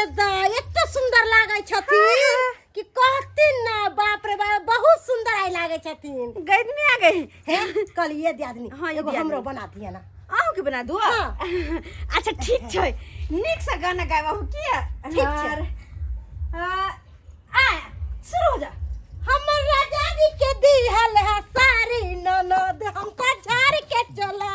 गे दाई, एते सुंदर लागै छथिन कि कहथिन ना। बाप रे बाप, बहुत सुंदर आई लागै छथिन। गैदनी आ गई। हे कहलिए दियादनी। हाँ, ये एगो दियादनी। हमरो बना दिया ना। अहूँ के बना दू? हाँ। अच्छा ठीक छै, नीक से गाना गाबहु किया? ठीक छै। और, आ शुरू हो जा। हमर राजा जी के दिहल है सारी, ननद हम त झाड़ के चला,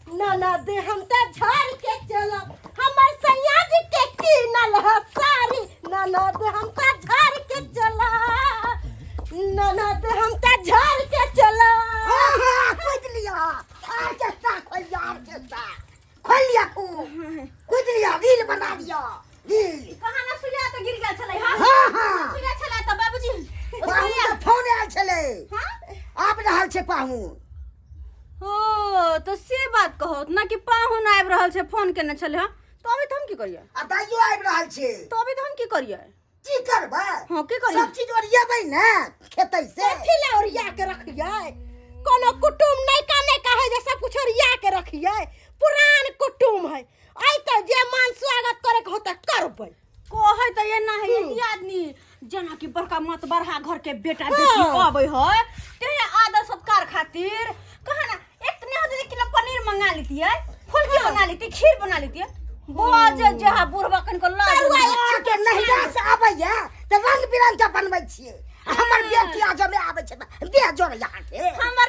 ननद हम त झाड़ के चला। हमर सैया जी के कीनल है सारी, ननद हम त झाड़ के चला, ननद हम त झाड़ के चला। हाँ हाँ, कूद लिया, आर्केस्ट्रा खोल लिया, आर्केस्ट्रा खोल लिया, खूब कूद लिया, रील बना लिया, रील। कहाँ ना सुइया तऽ गिर गेल छलै। हाँ। हाँ हाँ, सुइया छलै तऽ बाबूजी पाहुन सुइया के फोन आयल छलै। हाँ, आबि रहल छै पाहुन। ओ तऽ से बात कहो ना कि पाहुन आबि रहल छै, फोन केने छलै। हँ, तऽ अभी तऽ हम की करियै? आ दाइयो आबि रहल छै। तऽ अभी तऽ हम की करियै? की करबै? हाँ, की करियै? सब चीज ओरियेबै ने खेतै से। कथी लए ओरिया के रखियै? कोनो कुटुम नैका नैका है जे सब कुछ ओरिया के रखियै? पुरान कुटुम है, आइ तऽ जे मान स्वागत करे के होतै करबै। कहै तऽ एना है आदमी जेना कि बड़का मत बड़हा घर के बेटा बेटी अबै है, तेहे आदर सत्कार खातिर कहा ना इतने हो 1 किलो पनीर मंगा लेतियै, फुलकी बना लेती, खीर बना लेतियै। बाजे जे हा बुढ़वा कन को लाज। अहाँके नहिरा से आबैया तऽ रंग बिरंग के बनबै छियै, आ हमर बेटी आ जमे आबै छै तऽ देह जोड़ैया अहाँके। हमर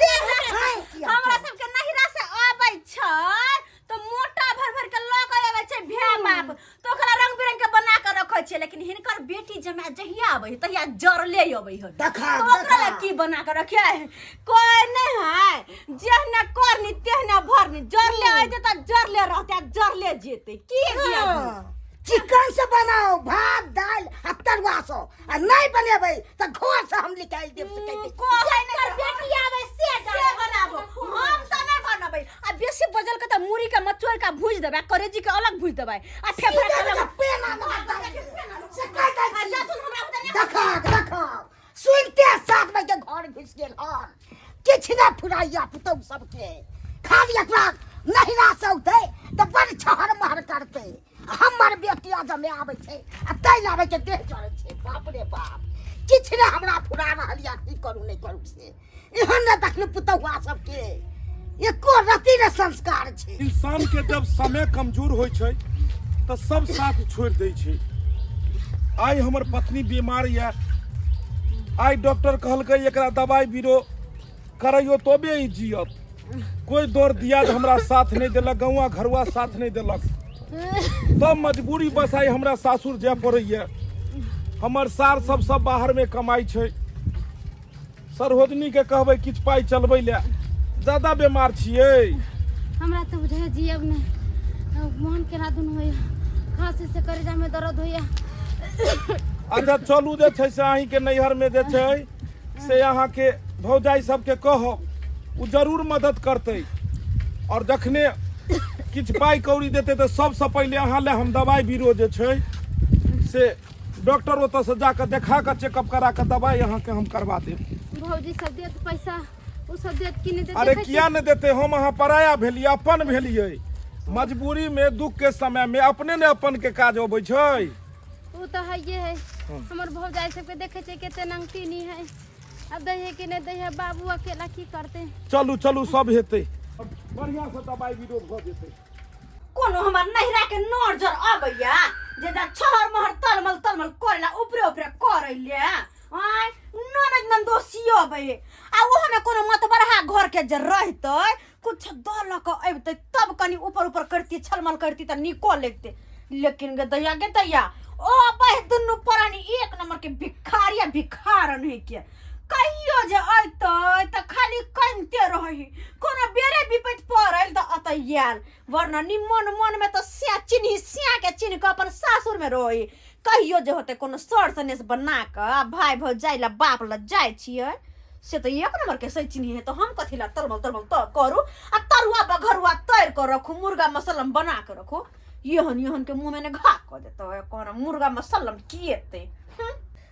हमरा सबके नहिरा से आबै छै तऽ मोटा भर भर के लऽ के आबै छै भै बाप, तऽ ओकरा रंग बिरंग के बना के रखै छियै। लेकिन हिनकर बेटी जमा जहिया आबै है तहिया जरले अबै है। देखा तऽ ओकरा देखा लए की बना के रखियै? कोई नहीं है, जेहने करनी तेहने भरनी। जरले अयतै तऽ जरले रहतै आ जरले जेतै। की दिया? चिकन से बनाओ भात दालि आ तरुआ से, आ नहीं बनेबै तऽ घर से हम निकालि देब से कहि दै छी। कहै नहि जेकर बेटी आबै से से बनाबो, हम तऽ नहि बनबै। आ बेसी बजल के तऽ मुड़ी के मचोड़ के भूज देबै, आ करेजी के अलग भूज देबै आ फेफड़ा के अलग। पेना ना दालि से कहि दै आ छी। लहसुन हमरा बुते नहि। देखा देखा, सुनते 7 बजे घर घुसि गेल हन, किछु नहि फुराइया पुतहु सबके। खाली एकरा नहिरा से औतै तऽ बड़ छहर महर करतै। हमर बेटी जमे आबै छै आ तै लाबै के देह जरै छै। बाप रे बाप, किछु नहि हमरा फुरा रहल यऽ, की करू नहि करू से। एहन नहि देखलहुँ पुतहुआ सबके, एको रति ने संस्कार छै। इंसान के जब समय कमजोर होइ छै तऽ सब साथ छोड़ि दै छै। आइ हमर पत्नी बीमार यऽ, आइ डॉक्टर कहलकै एकरा दवाइ बीरो करैयो तबे ई जियत। कोई दौड़ दियाद हमरा साथ नहि देलक, गौआ घरुआ साथ नहि देलक, तब मजबूरी बस आइ हमरा सासुर जाय पड़ैया। हमर सार सब सब बाहर में कमाइ छै। सरहोजनी के कहबै किछु पाइ चलबै लए, ज्यादा बीमार छियै। हमरा तऽ बुझाइया जियब नहि, मोन केना दुन होइया, खांसी से करेजा में दर्द होइया। अच्छा चलू, जे छै से अहींके नैहर में जे छै से अहाँके भौजाइ सबके कहब, ओ जरूर मदद करतै। और जखने किछु पाइ कौड़ी देतै तऽ सबसँ पहिले अहाँ लए हम दवाइ बीरो जे छै से डॉक्टर ओतऽसँ जाकऽ देखा कऽ चेकअप करा कऽ दवाइ अहाँके हम करवा देब। भौजी सब देत पैसा? ओ सब देत कि नहि देत? अरे देखै छी। किया नहि देतै? हम अहाँ पराया भेलियै, अपन भेलियै। मजबूरी में दुख के समय में अपने ने अपन के काज अबै छै। ओ तऽ हइए है। हमर भौजाइ सबके देखै छै कते नंगतीनी है, अब दै है कि नहि दै है? बाबू अकेला की करतै? चलू चलू, सब हेतै, बढ़िआँ से दवाइ बीरो भऽ जेतै। कोनो हमर नहिरा के नोर जर अबैया जे जा छहर महर तलमल तलमल करेला, ऊपरे ऊपरे करैले। आय ननद नंदोसी अबै आ ओहो में कोनो मतबरहा घर के जे रहतै, कुछ दऽ लऽ कऽ अबितै तब कनि ऊपर ऊपर करती, छलमल करती तऽ नीको लगतै। लेकिन गे दैया गे दैया, ओ बह दुनू प्राणी एक नंबर के भिखारी आ भिखारन है के। कहियो जे अयतै तऽ खाली कनिते रही, कोनो बेरे विपैत पड़ल तऽ अतऽ आयल, वरना निमन मन में तऽ स्या चिन्ही स्या के चिन्ह कऽ अपन सासुर में रही। कहियो जे होतै कोनो सर सनेस बना कऽ आ भाय भौजाइ ला बाप ला जाइ छियै से तऽ एक नंबर के सही चिन्ही है। तऽ हम कथी ला तलमल तलमल तऽ करू आ तरुआ बघरुआ तर कऽ रखू, मुर्गा मसल्लम बना कऽ रखू? एहन एहन के मुँह में ने घा कऽ देतै, कोनो मुर्गा मसल्लम की एतै?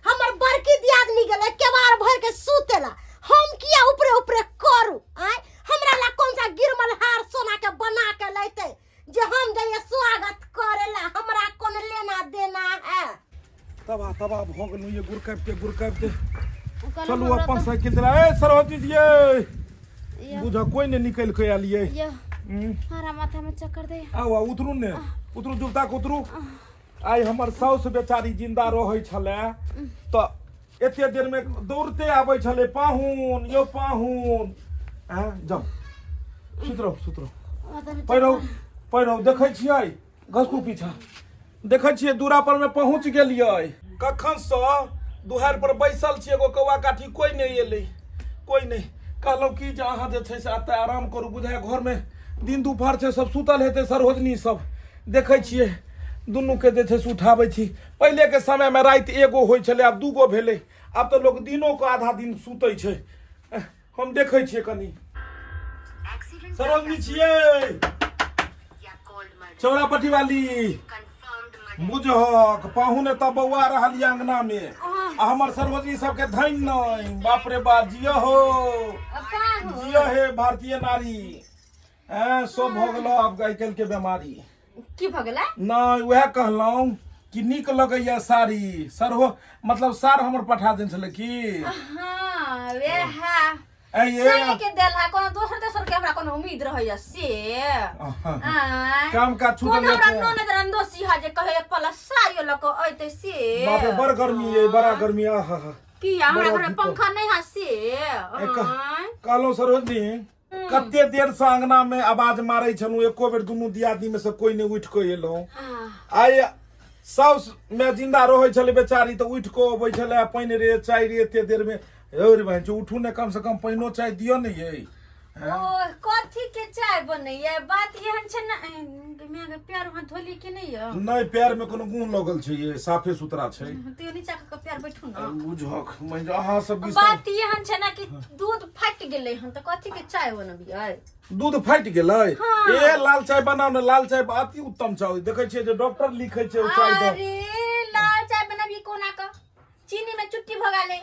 हमर बड़की दियादनी गेलै केबाड़ भर के सुतेला, हम किया ऊपरे ऊपरे करू? आय हमरा ला कौन सा गिरमल हार सोना के बना के लेते जे हम जाइए स्वागत करेला? हमरा कोन लेना तबाह भऽ गेलहुँ ये गुरकाबिते गुरकाबिते। कहलहुँ चलू हमरा अपन तऽ- साइकिल चला। ए सरस्वती जी ये यौ, बुझ कोई ने निकलि के आयल ये। यौ, हमरा माथा में चक्कर दे। आउ आउ, उतरू ने, उतरू जुगता के उतरू। आइ हमर साउस बेचारी जिंदा रहै छलै तऽ एते देर में दौड़ते आबै छलै, पाहुन यौ पाहुन। आँ जाउ, सुति रहू, सुति रहू। माथा में पैरौ पैरौ। देखै छियै घसकू पीछा। देखै छियै दूरा पर में पहुँच गेलियै। कखन से दुहारि पर बैसल छी, एगो कौआ काठी कोई नहि एलै, कोई नहि। कहलहुँ कि जे अहाँ जे छै से एतऽ आराम करू। बुझाय घरमे दिन दुपहर छै, सब सुतल हेतै सरोजनी सब। देखै छियै दुनूके जे छै से उठाबै छी। पहिलेके समयमे राति एगो होइ छलै, आब दूगो भेलै। आब तऽ लोक दिनोके आधा दिन सुतै छै। हम देखै छियै कनि। सरोजनी छियै चौरापट्टी वाली? बुझहक पाहुन एतऽ बौआ रहल यऽ अंगना मे आ हमर सरोजनी सबके धनि नहि। बाप रे बाप, जियो हो, जियो हे भारतीय नारी। हैं सब भऽ गेलो आब आइ काल्हि के बेमारी। की भऽ गेलै? नहि, उएह कहलहुँ कि नीक लगैया साड़ी। सरहो मतलब सार हमर पठा देने छलै की? हाँ, वेह ऐ ये सही के देल है। कोनो दोसर दोसर के हमरा कोनो उम्मीद रहैया से? आँय। काम काज छूटल कोनो हमरा यऽ। ननद रंदोसी है जे कहे एक पला साड़ियो लऽ कऽ अयतै से? बाप रे, बड़ गर्मी ये, बड़ा गर्मी। आहा हा। की हमरा बड़ा घर में दिक्कत। पंखा नहीं है से? ऐ आँय। कहलहुँ सरोजनी, कते देर से अंगना में आवाज मारे छलहुँ, एको बेर दुनू दियादनी में से कोई नहीं उठि कऽ एलहुँ। आइ साउस में जिंदा रहै छलै बेचारी तऽ उठि कऽ अबै छलै, पानि रे चाय रे। एते देर में यौ रे बहिन, उठू ने, कम से कम पानिओ चाय दिअ ने यै। ओ कथी के चाय बनैया? बात एहन छै ने, माय के पैर वहाँ धोली के नहीं यऽ? नहि, पैर में कोनो गुण लगल छै, ये साफे सुथरा छै। तो नीचा के पैर बैठू ने। बुझक मैं अहाँ सब बात एहन छै ने कि दूध फाटि गेलै हन, तऽ कथी के चाय बनबियै? दूध फाटि गेलै? हाँ। ए लाल चाय बनाउ ने, लाल चाय अति उत्तम चाय। देखै छियै जे डॉक्टर लिखै छै ओ चाय दऽ। अरे लाल चाय बनबियै कोना कऽ? चीनी में चुट्टी भऽ गेलै।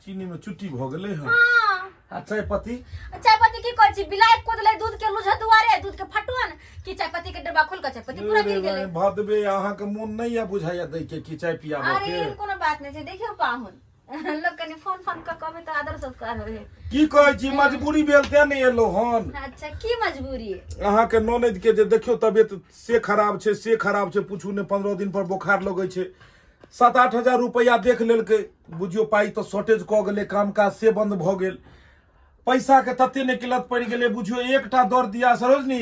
चीनी में चुट्टी भऽ गेलै हन? हाँ। आ चाय पत्ती? चाय पत्ती की कहै छी, बिलाइ कुदलै दूध के लुझ दुआरे, दूध के फटुअन कि चाय पत्ती के डब्बा खोल के चाय पत्ती पूरा गिर गेलै। भदबे, अहाँके मोन नहि यऽ बुझाइया दै के कि चाय पियाबऽ अरे के? एहन कोनो बात नहि छै। देखियौ पाहुन, लोक कनि फोन फोन कऽ कहबै तऽ आदर सत्कार होइ है। की कहै छी, मजबूरी भेल तें नहि एलहुँ हन। अच्छा, की मजबूरी? अहाँके ननैद के जे देखियौ तबियत से खराब छै, से खराब छै, पूछू ने। 15 दिन पर बोखार लगै छै। 7-8 हजार रुपैआ देख लेलकै, बुझियौ पाइ तऽ शॉर्टेज कऽ गेलै, काम काज से बंद भऽ गेल, पैसाके तते नहि किल्लत पड़ि गेलै। बुझियौ एकटा दौड़ दिया सरोजनी,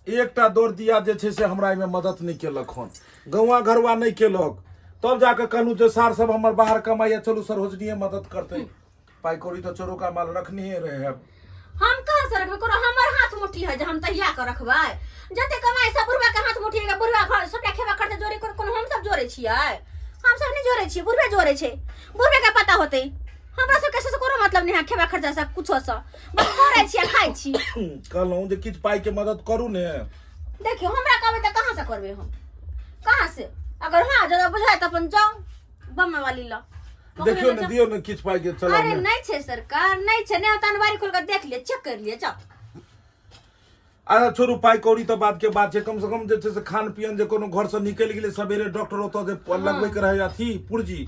एकटा दौड़ दिया जे छै से हमरा एहिमे मदद नहि केलक हन, गौआ घरुआ नहि केलक। तब जाकऽ कहलहुँ जे सार सब हमर बाहर कमाइया, चलू सरोजनीए मदद करतै। पाइ कौड़ी तऽ चोरोका माल रखनहे रहै। हम कहाँ से रखबै? कोनो हमर हाथ मुट्ठी है जे हम तहिया के रखबै? जते कमाई सब बुढ़वा के हाथ मुट्ठी है। बुढ़वा घर सबटा खेबा खर्चा जोड़े। कोनो कोनो हम सब जोड़े छियै? हम सब नहीं जोड़े छियै, बुढ़वे जोड़े छै। बुढ़वे के पता होतै, हमरा सबके से कोनो मतलब नहीं है खेबा खर्चा से कुछो से। बस करै छियै, खाइ छी। कहलहुँ जे किछु पाइके मदद करू ने। देखियौ, हमरा कहबै तऽ कहाँ से करबै हम, कहाँ से? अगर हाँ जगह बुझाय तऽ अपन जाउ बम्मे वाली लऽ। देखियौ ने, दियौ ने किछु पाइ के चलाउ अरे ने। नहीं छै सरकार, नहीं छै। नहीं होता अनवारी खोल के देख लिए, चेक कर लिए, जाओ। अच्छा छोड़ू, पाइ कौड़ी तऽ बात के बात छै। कम से कम जे छै से खान पियन जे कोनो घर से निकलि गेलै सवेरे, डॉक्टर ओतऽ जे लगबै के रहै अथी पुर्जी,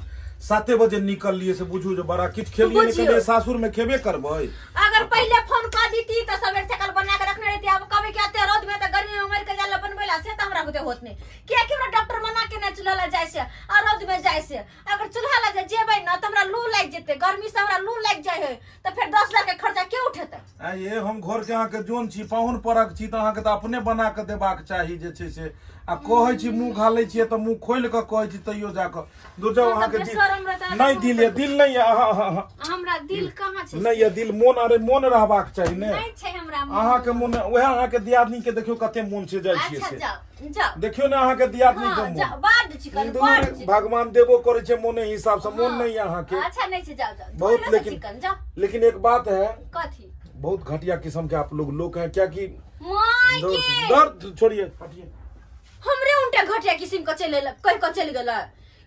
7 बजे निकललियै से बुझू जे बड़ा किछु खेलियै नहि। बुझियौ। कहलियै सासुर मे खेबे करबै। अगर पहले फोन कर दीती तो सवेरे सकल बना के रखने रहती। अब कभी के आते रौद में तो गर्मी में मर के जाला बनबै ला, से तो हमरा बुते होत नहीं। किया कि हमरा डॉक्टर मना के नहीं चूल्हा ला जाय से आ रौद में जाय से। अगर चूल्हा ला जेबै ना तो हमरा लू लागि जेतै, गर्मी से हमरा लू लागि जाय है, तो फिर 10 हजार के खर्चा के उठेतै? आ ये हम घर के अहाँके जोन छी, पाहुन परक छी, तऽ अहाँके तऽ अपने बना कऽ देबाक चाही जे छै से। आ कहै छी मुँह घालै छियै तऽ मुँह खोलि कऽ कहै छी, तैयो जाकऽ दूर जाउ। हँ, तऽ अहाँके दिल बेशरम रहता है तऽ नहि मुँह दिल यऽ, दिल नहि यऽ अहाँ अहाँ अहाँ हमरा दिल कहाँ छै? नहि यऽ दिल, मोन? अरे मोन रहबाक चाही ने। नहीं छै हमरा मोन। अहाँके मोन उएह, अहाँके दियादनी के देखियौ कते मोन छै, जाइ छियै अच्छा से। जाओ जाओ। देखियौ ने अहाँके दियादनी के हाँ मोन। जाओ, बाढ़ चिकन दुनू बाढ़ में चिकन। भगवान देबो करै छै मोने हिसाब से। मोन नहीं है अहाँके। अच्छा नहीं छै, जाओ जाओ। बहुत धोला से लेकिन चिकन जाओ। लेकिन एक बात है। कथी? बहुत घटिया किस्म के आप लोग लोग हैं, क्या कि माय दर्द के दर्द छोड़िए, हटिए। हमरे उनटे घटिया किस्म के चलि एलै, कहि के चलि गेलै।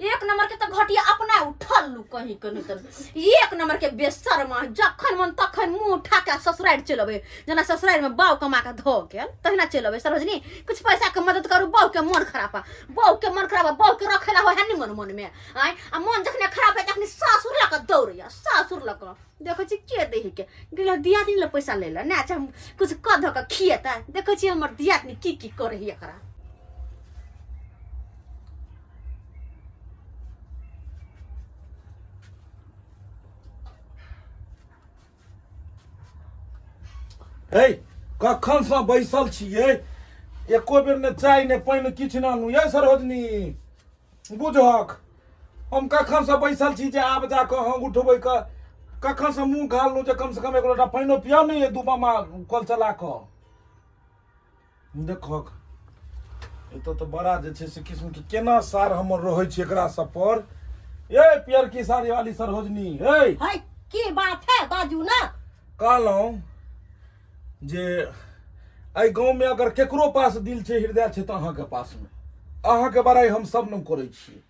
एक नंबर के तऽ घटिया अपना उठल लू कहीं के नहीं तऽ एक नंबर के बेशर्म जखन मन तखन मुंह उठा के ससुरारि चलि अबै जेना ससुरारि में बाउ कमा के धो गेल तहिना चलि अबै सरोजनी कुछ पैसा के मदद करू बहू के मन खराब है बहू के मन खराब है बहू के रखे ला हो है निमन मन में आय आ मन जखने खराब है तखनी सासुर लऽ कऽ दौड़ैया सासुर लऽ कऽ देखै छी के दै के गेल दियादनी लए पैसा लै लए नहि अच्छा कुछ कऽ धऽ कऽ खिएतै देखै छी हमर दियादनी की की करै है एकरा। हे, कखनसँ बैसल छियै, एको बेर ने चाय ने पानि किछु ने आनू। ये सरोजनी, बुझहक हम कखनसँ बैसल छी जे आब जाकऽ हम उठबै कऽ कखनसँ मुँह घाललहुँ जे कमसँ कम एक लोटा पानिओ पियाउ ने। ये दू मामा कल चला कऽ देखहक, एतऽ तऽ बड़ा जे छै से किस्मके केना सार हमर रहै छै एकरा सब पर। ए पियरकी साड़ी वाली सरोजनी, हे। है, की बात है, बाजू ना। कहलहुँ जे एहि गाँवमे अगर केकरो पास दिल छै, हृदय छै, तऽ अहाँके पासमे। अहाँके बड़ाइ हम सब ने करै छी।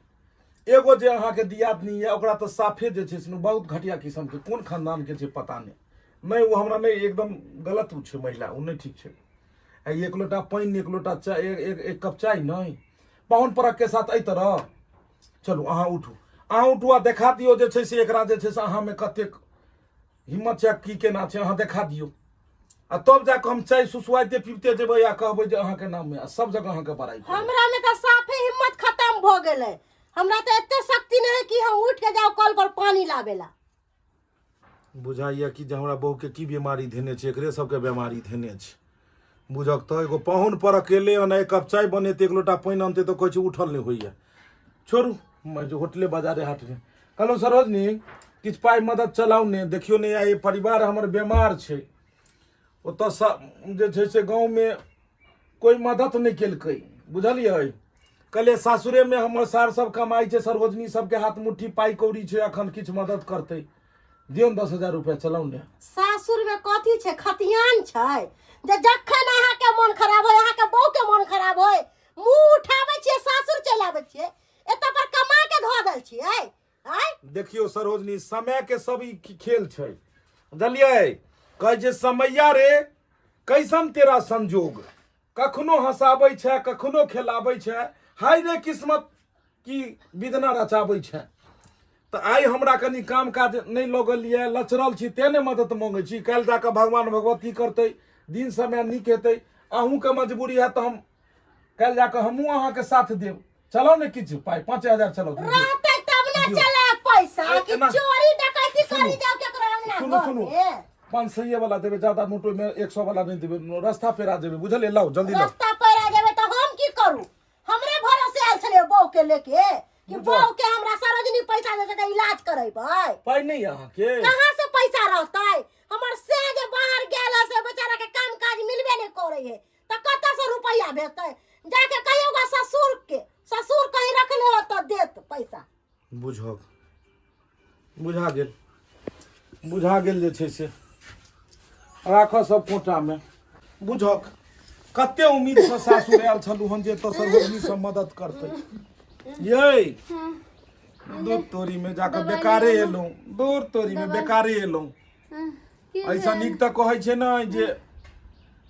एगो जे अहाँके दियादनी यऽ, ओकरा तऽ साफे जे छै से बहुत घटिया किस्मके, कोन खानदानके छै पता नहि। नहि, ओ हमरा नहि, एकदम गलत ओ छै महिला, ओ नहि ठीक छै। आ एक लोटा पानि, एक लोटा चाय, एक एक एक कप चाय नहि, पाहुन परक के साथ एहि तरह। चलू, अहाँ उठू, अहाँ उठू आ देखा दियौ जे छै से एकरा जे छै से अहाँमे कतेक हिम्मत छै आ की केना छै, अहाँ देखा दियौ। आ तब जाकऽ हम चाय सुसुआइते पीबते जेबै आ कहबै जे अहाँके नाममे आ सब जगह अहाँके बड़ाइ करबै। हमरा में तऽ साफे हिम्मत खत्म भऽ गेलै। हमरा तऽ एते शक्ति नहि है कि हम उठि के जाउ कल पर पानी लाबे ला। बुझाइए कि जे हमरा बहूके की बीमारी धेने छै, एकरे सबके बीमारी धेने छै। बुझक तऽ एगो पाहुन पर अकेले अन एक कप चाय बनेतै, एक लोटा पानि अनतै तऽ कहै छै उठल नहि होइए। छोड़ू, जे होटले बाजारे हाटमे कहलहुँ सरोजनी, किछु पाइ मदद चलाउ ने। देखियौ ने, आइ परिवार हमर बेमार छै, ओतऽ जे छै से गाँवमे कोइ मदद नहि केलकै, बुझलियै? कहलियै सासुरेमे हमर सार सब कमाइ छै, सरोजनी सबके हाथ मुट्ठी पाइ कौड़ी छै, अखन किछु मदद करतै। दियौ ने 10,000 रुपया, चलाउ ने। सासुर में कथी छै? खतियान छै जे जखन अहाँके मन खराब होय, अहाँके बहू के मन खराब होय, मुंह उठाबै छियै, सासुर चलि आबै छियै। एतऽ पर कमा के धऽ देल छियै आँय? देखियौ सरोजनी, समय के सब ई खेल छै, बुझलियै? कहै छै समैया रे कैसन तेरा संजोग, कखनो हँसाबै छै, कखनो खेलाबै छै, हाय रे किस्मत की विधना रचाबै छै। तऽ आइ हमरा कनि काम काज नहि लगल यऽ, लचरल छी, तेँ ने मदद मङ्गै छी। काल्हि जा कऽ भगवान भगवती करतै, दिन समय नीक हेतै, अहूँके मजबूरी हैत तऽ हम काल्हि जा कऽ हमहूँ अहाँके साथ देब। चलाउ ने किछु पाइ, 5,000 चलाउ। रहतै तब ने दियौ। चले पैसा कि एना- चोरी डकैती सुनू। करी जाउ केकरो अंगना सुनू, घर सुनू। में। 500 वाला देबै, ज्यादा नोट ओहिमे 100 वाला नहि देबै, रास्ता पेरा देबै, बुझलियै? लाउ, जल्दी लाउ। रास्ता पर आ जेबै तऽ हम की करू? हमरे भरोसे आयल छलियै बहू के लेके कि बुझल। बहू के हमरा सरोजनी पैसा दे देतै, इलाज करेबै। पाइ नहि यऽ अहाँके? कहाँ से पैसा रहतै? हमर से जे बाहर गेल है से बेचारा के काम काज मिलबे नहि करै है, तऽ कतऽ से रुपैआ भेजतै? जाके कहियो गा ससुर के, ससुर कहीं रखले हो तऽ देत पैसा। बुझक, बुझा गेल, बुझा गेल। जे छै से राखऽ सब कोटामे। बुझक, कते उम्मीदसँ सासुर आयल छलहुँ हन जे एतऽ सरोजनी सब मदद करतै। यै, दूर तोरी में जाकऽ दबाइ बेकारे लिअ। एलहुँ, दूर तोरी में दबाइ। बेकारे एलहुँ। की ऐसा भेल? नीक तऽ कहै छै ने जे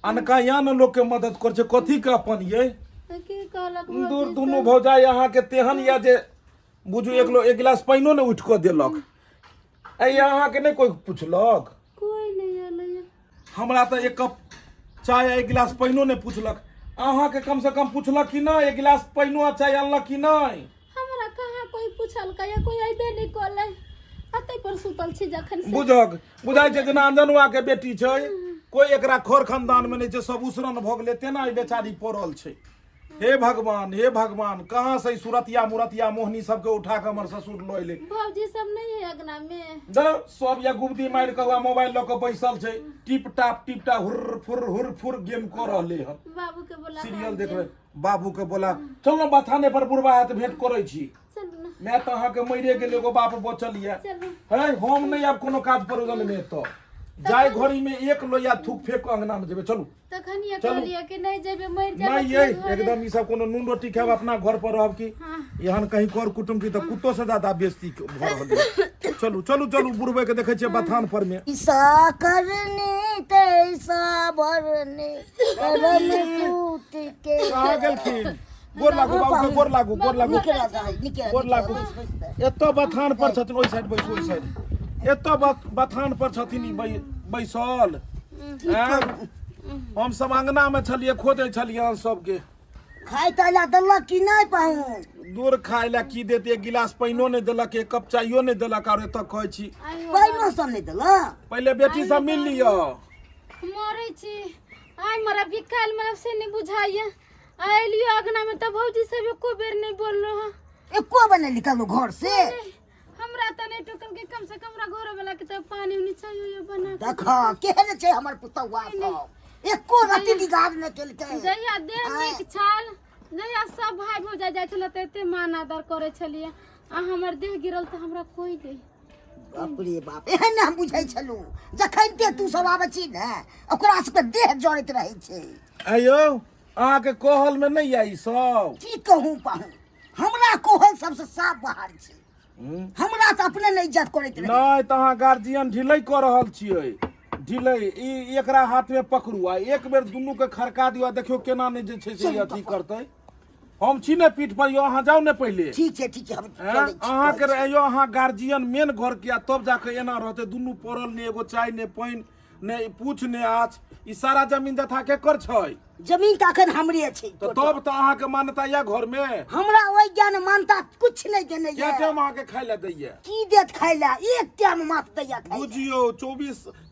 अनका या ने लोकके मदद करै छै, कथीके अपन यै? की कहलक दूर भौजी दुनू सब? भौजाइ अहाँके तेहन यऽ जे बुझू एक लो एक गिलास पानिओ ने उठि कऽ देलक। ऐ, अहाँके नहि कोइ पुछलक? कोई नहीं एलैया। हमरा तऽ एक कप चाय आ एक गिलास पानिओ नहि पुछलक। अहाँके कमसँ कम पुछलक कि नहि? एक गिलास पानिओ आ चाय अनलक कि नहि? हमरा कहाँ कोई पूछलकै या कोई अइबे नहीं कलै। अतै पर सुतल छी जखन से। बुझक, बुझाइ छै जेना अंजनुआ के बेटी छै, कोई एकरा खोर खानदान में नहि छै, सब उसरन भऽ गेलै, तेना ई बेचारी पड़ल छै। हे भगवान, हे भगवान, कहाँ से ई सुरतिया मुरतिया मोहनी सबके उठा कऽ हमर ससुर लऽ एलै? भौजी सब नहीं है अगना में? द सब या गुबदी मारि कऽ मोबाइल लऽ कऽ बैसल छै, टिप टाप टिप टाप हुर फुर हुर फुर गेम कऽ रहलै हन। बाबू के बोला। सीरियल देख रहे। बाबू के बोला, चल ने बथाने पर, बुढ़बा हाथ भेंट करै छी। चलू ना। मैं तऽ अहाँके मरिए गेल, एगो बाप बचल यऽ। चलू। है, हम नहि आब कोनो काज परोजन मे एतऽ। जाय घड़ी में एक लोहिया थूक फेंक कऽ अंगना में जेबै। चलू। तखन ये चलू। कहलिए कि नहीं जेबे, मरि जाबे। नहीं ये एकदम ई सब कोनो नून रोटी खायब, अपना घर पर रहब की एहन कहीं कर कुटुम की तऽ कुत्तो से ज्यादा बेइज्जती भऽ रहल ये। चलू चलू चलू, बुढ़बै के देखै छियै बथान पर में। ईसा करने तैसा भरने करम टूट के। कहाँ गेलखिन? गोर लागू बाबू के, गोर लागू, गोर लागू। निके रह, निके। गोर लागू। एतऽ बथान पर छथिन, ओहि साइड बैसू, ओहि साइड। एतऽ बथान पर छथिन ई बैसल। आँय? हम सब अंगना में छलियै, खोजै छलियै अहाँ सबके। खाय ताय देलक कि नहि पाहुन? दूर, खाय लए की देत? एक गिलास पानिओ नहि देलक, एक कप चाइयो नहि देलक, आर एतऽ कहै छी। पानिओ सब नहि देलक? पहिले बेटी सब मिल लिअ। मरै छी आइ मरब कि काल्हि मरब से नहि बुझाइया। आ एलियो अगना में तऽ भौजी सब एको बेर नहि बोललो हँ। एको बेर नहि निकललो घर से? हमरा तऽ नहि टोकल कि कम से कम हमरा घर वाला के तऽ पानी उनी चाहिए बना के। देख केहन छै हमर पुतौआ सब, एको रति बिगाड़ नहि केलकै। जहिया देह नीक छल, जहिया सब भाई भौजाइ जाइ छलै तऽ एते मान आदर करै छलियै, आ हमर देह गिरल तऽ हमरा कोई नहि। बाप रे बाप, एहन ने हम बुझै छलहुँ। जखन ते तू सब आबै छी ने, ओकरा सबके देह जड़ैत रहै छै। आयौ, अहाँके कहल में नहि यऽ ई सब? की कहूँ पाहुन, हमरा कहल सबसे साफ बाहर छै। हमरा तऽ अपने नहि इज्जत करैत रहे। नहि तऽ अहाँ गार्जियन ढिलै कऽ रहल छियै, ढिलै। ई एकरा हाथ में पकड़ू आ एक बेर दुनू के खड़का दियौ आ देखियौ केना नहि जे छै से ई अथी करतै। हम छी ने पीठ पर यौ, अहाँ जाउ ने पहिले। ठीक छै, ठीक छै, हम हैं? चलै छी। अहाँके रहियो अहाँ गार्जियन मेन घर के, आ तब जाके एना रहतै दुनू पड़ल, ने एगो चाय ने पानि ने पूछ ने आछ। ई सारा जमीन जथा केकर छै? जमीन तऽ अखन हमरे छै। तऽ तब तऽ अहाँके मान्यता यऽ घर में? हमरा ओहि ज्ञान मान्यता कुछ नहि देने क्या यऽ। टाइम अहाँके खाय लए दैया? की देत खाय लए? एक टाइम मात्र दैया खाय लए। बुझियौ,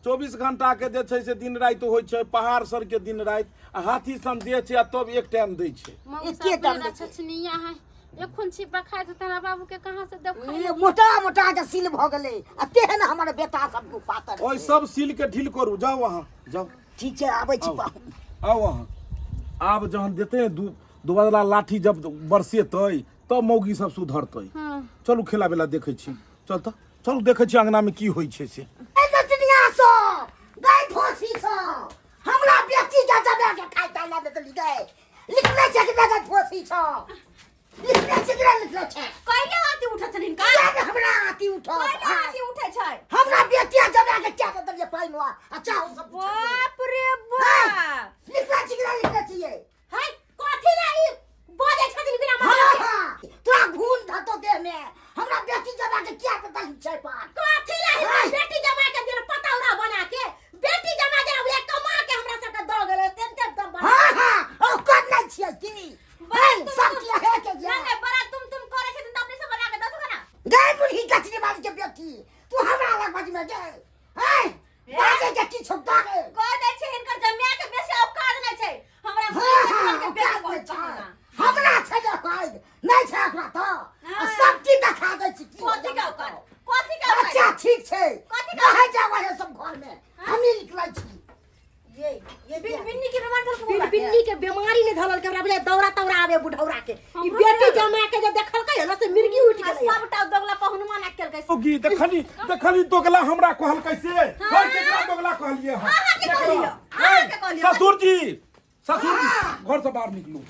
24 घंटा के जे छै से दिन राति होइ छै, पहाड़ सर के दिन राति, आ हाथी सन देह छै आ तब एक टाइम दै छै। मौसा एके टाइम दै छै। छछनिया है, एखन छिपा खाइ तऽ तोरा बाबू के कहाँ से देब खाइ? ए, मोटा मोटा के सील भऽ गेलै आ तेहन हमर बेटा सब पातर ओहि छै। सब सील के ढील करू, जाउ अहाँ जाउ। ठीक छै, आबै छी आउ। पाहुन। आउ अहाँ। आब जहन देतै दू दुबदला लाठी जब बरसेतै तब मौगी सब सुधरतै। हाँ। चलू, खेला बेला देखै छी। चल तऽ चलू, देखै छी अंगना में की होइ छै से। ए नचनिया सब, गाय फोसी सब, हमरा बेटी के जमा के खाय ताय ला देतली गए। लिखले छै कि गाय फोसी सब? लिखले छै कि नहि लिखले छै? कहिले आती उठै छथिन हिनका? किया ने हमरा आती उठत? कहिले आती उठै छै? हमरा बेटिया जमा के क्या देलियै पानि आ चाहो सब पूछलियै। बाप रे बाप। लिखले छै कि नहि लिखले छियै? है कथी ला ई बजै छथिन बिना हाँ मतलब के? हाँ, तोरा घून धतो देह में। हमरा बेटी जमा के क्या देतली छै पान? कथी ला हिनकर बेटी जमा के देल पतौरा बना के? बेटी जमा के उहे कमा के हमरा सबके दऽ गेलै तेन तेन दम बना। हाँ हाँ, ओकर नहि छियै की बड़ा है, तुम सब तुम किया है के नहीं नहीं, बड़ा तुम तुम करे छथिन तऽ अपने से बना के दऽ ना। गए बुढ़ी कचरी बाली के बेटी, तू हमरा लग बज में गए है बाजे के की छुपता गए? कह दै छै हिनकर जमिया के बेसी औकात नहि छै। हमरा हाँ बुढ़ी हाँ, के बेटी औकात बहुत नहि छै। बहाना। हमरा छै जे औकात नहि छै ओकरा तऽ आ सब चीज देखा दै छी की। कथी के औकात? कथी के औकात? अच्छा ठीक छै। कथी के? रहै जाओ अहाँ सब घर में, हमही निकलै छी। ये ये बिन बिन्नी के बीमार धल के बिन बिन्नी के बीमारी नहीं धरल के हमरा बुझाय दौरा तौरा आवे बुढ़ौरा के। ई बेटी जमा के जे देखलकै ने से मिर्गी उठि गेलै। सबटा दोगला पहुनमा ना केलकै। मौगी देखली, देखली, दोगला हमरा कहलकै से है। केकरा दोगला कहलियै हम? अहाँके केकरा? कहलियै, अहाँके कहलियै। ससुर जी, ससुर जी, घर से बाहर निकलू।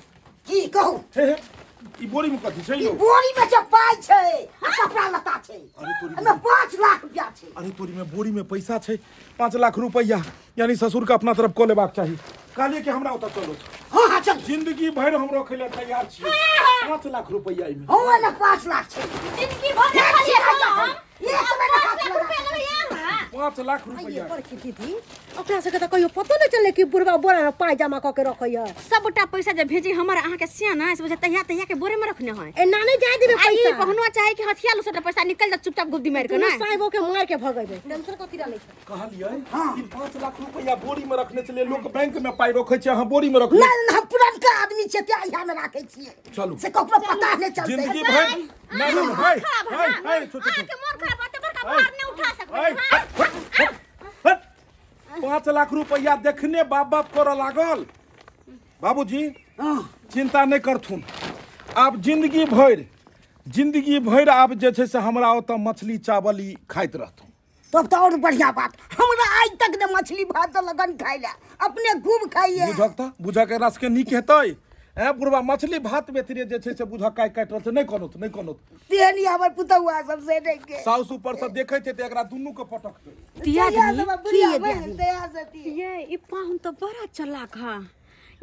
की कहू? हे हे, ई बोरी में कथी छै ई यौ? बोरी में जे पाइ छै आ कपड़ा लत्ता छै। अरे तोरी। एहिमे 5 लाख रुपया छै। अरे तोरी में बोरी में पैसा छै, 5 लाख रुपया, यानी ससुर के अपना तरफ कऽ लेबाक चाही। कहलियै कि हमरा ओतऽ चलो। हाँ हाँ, चल। जिंदगी भरि हम रखै लए तैयार छियै 5 लाख रुपया एहिमे। हाँ, एहिमे 5 लाख छै। जिंदगी भर रखलियै हम। एक महीना 5 हाथ लाख लगा। रुपया लेबै अहाँ? 5 लाख ये रुपया। बड़की दीदी, ओकरा सबके तऽ कहियो पतो नहि चललै कि बुढ़बा बोरा में पाइ जमा कऽ के रखैया। सबटा पैसा जे भेजी हमर अहाँके सियाना से बुझा तहिया तहिया के बोरे में रखने है। एना नहि जाय देबै आ ई पैसा। पहुनवा चाहे कि हथिया लो, सबटा पैसा निकल जा चुपचाप गुद्दी मारि के दुनू ना साहेबो के मार के भगेबै, टेंशन कथी रहलै छै? कहलियै कि 5 लाख रुपया बोरी में रखने छलियै। लोक बैंक में पाइ रखै छै, अहाँ बोरी में रखने। नहि नहि, हम पुरनका आदमी छियै तें इएह में राखै छियै। चलू। से ककरो पता नहि चलतै। जिंदगी भरि नहि नहि, हाय हाय हाय, छोटू। अहाँके मोन खराब होतै, बड़का हाय। भार नहि उठा सकबै। हाय, हट, हट, हट। 5 लाख रुपया देखने बाप बाप करऽ लागल। बाबूजी, चिंता नहि करथुन। आब जिंदगी भरि, जिंदगी भरि आब जे छै से हमरा ओतऽ मछली चावल ई खाइत रहथुन। तब तऽ आओर बढ़िया बात। हमरा आइ तक ने मछली भात देलक खाइ लए, अपने खूब खाइए। बुझक तऽ बुझक, एकरा सबके नीक हेतै? ऐं बुढ़वा, मछली भात बेतरे जे छै से बुझक काटि काटि रहल छै। नहि कनौत, नहि कनौत। तेहन ही हमर पुतहुआ सब से नहि के साउस ऊपर से देखै छै तऽ एकरा दुनू के पटकतै। दियादनी की ये दियादनी ये ई पाहुन तऽ बड़ा चलाक हा।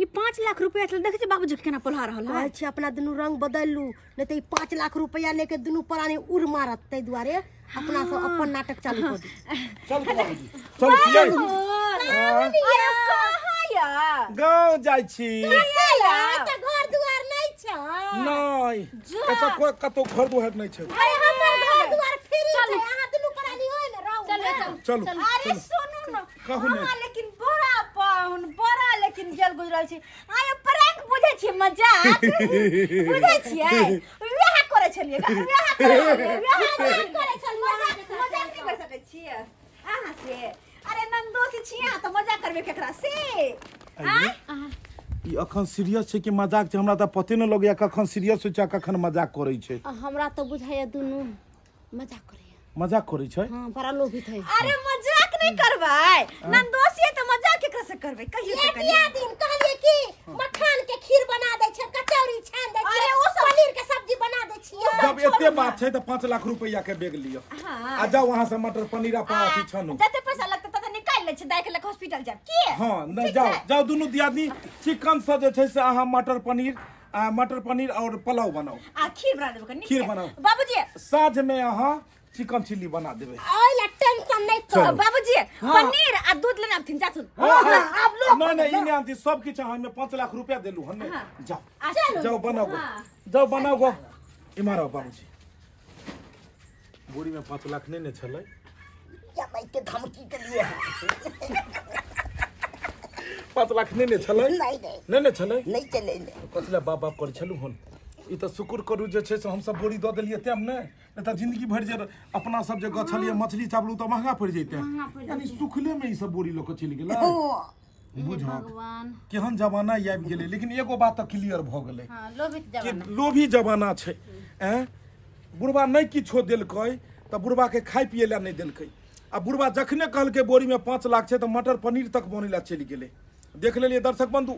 ई 5 लाख रुपया छल, देखै छी बाबूजी के केना पोल्हा रहल है। कहै छी अपना दुनू रंग बदलि लू, नहि तऽ ई 5 लाख रुपया लेके दुनू प्राणी उड़ मारत। ताहि दुआरे अपना सब अपन नाटक चालू कऽ दी। चल बाबूजी, चल ये। अरे कहाँ या? गाँव जाइ छी। तऽ घर दुआर नहि छै? नहि, एतऽ कोइ कतौ घर दुआर नहि छै। अरे हमर घर दुआर फ्री छै, अहाँ दुनू प्राणी ओहिमे रहू। चलू। चलू। अरे सुनू न। कहू ने। अहाँ लेकिन बड़ा पाहुन, बड़ा लेकिन गेल गुजरल छी। आय प्रैंक बुझै छी, मजाक बुझै छियै? वएह करै छलियै, वएह करै छलियै, वएह करै छलियै। मजाक मजाक नहि कर सकै छियै अहाँ से। अरे नंदोसी छी अहाँ, तऽ मजाक करबै केकरा से? आँय? ई अखन सीरियस छै कि मजाक छै, हमरा तऽ पते नहि लगैया कखन सीरियस होइ छै आ कखन मजाक करै छै। आ हमरा तऽ बुझाइया दुनू मजाक करैया। मजाक करै छै। हाँ, बड़ा लोभित है। अरे मजाक नहि करबै, नंदोसी है तऽ मजाक केकरा से करबै कहियो ये तऽ कनि। दिया दिन कहलिए कि मखान के खीर बना दै छै, कचौड़ी छान दै अरे छै, ओ सब- पनीर के सब्जी बना दै छियै। जब एते बात छै तऽ 5 लाख रुपया के बैग लिअ हाँ। आ जाउ वहां से मटर पनीर आ अथी छानू। जते पैसा लगतै तते निकालि लै छी, दाइ के लऽ कऽ हॉस्पिटल जायब की? हाँ, नहि ठीक जाउ छै? जाउ दुनू दियादनी चिकन से जे छै से अहाँ मटर पनीर आ मटर पनीर और पुलाव बनाउ। आ खीर बना देबै कनि। खीर बनाउ। बाबूजी, साँझ में अहाँ चिकन चिल्ली बना देबै। ओहि ला टेंशन नहि चलू। कर। बाबूजी, पनीर आ दूध लेने आबथिन जाथुन। हाँ, हाँ, आब लोक नहीं नहीं, ई नहि आनती सब किछु। अहाँ एहिमे 5 लाख रुपया देलू हन ने? जाउ। चलू। जाउ बनाउ गो। हाँ। जाउ बनाउ गो। इम्हर आउ बाबूजी। बोरी में 5 लाख नहि ने छलै? जमाई के धमकी के लिए है। 5 लाख नहि ने छलै? नहीं नहीं। नहि ने छलै? नहीं चले नहीं। कथी लए बाप बाप करै छलहुँ हन? ई तऽ शुक्र करू जे छै से हमसब बोरी दऽ देलियै तें ने, नहि तऽ जिंदगी भरि जे अपना सब जे गछलियै मछली चावल, ओ तऽ महंगा पड़ि जैते। यानी सुखले में ई सब बोरी लऽ कऽ चलि गेलै। बुझहक भगवान, केहन जमाना ई आबि गेलै। लेकिन एगो बात तऽ क्लियर भऽ गेलै हाँ, लोभित कि जमाना, लोभी जमाना छै। ऐं बुढ़बा नहि किछो देलकै तऽ बुढ़बाके खाइ पियै लए नहि देलकै, आ बुढ़बा जखने कहलकै बोरीमे 5 लाख छै तऽ मटर पनीर तक बनै लए चलि गेलै। देख लेलियै दर्शक बंधु,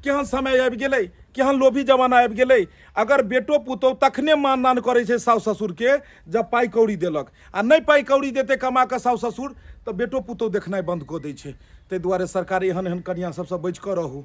केहन समय आबि गेलै, केहन लोभी जमाना आबि गेलै। अगर बेटो पुतोहु तखने मानदान करै छै साउस ससुरके जब पाइ कौड़ी देलक, आ नहि पाइ कौड़ी देतै कमा कऽ साउस ससुर तऽ बेटो पुतोहु देखनाइ बन्द कऽ दै छै। ताहि दुआरे सरकार एहन एहन कनिया सबसँ बचि कऽ रहू।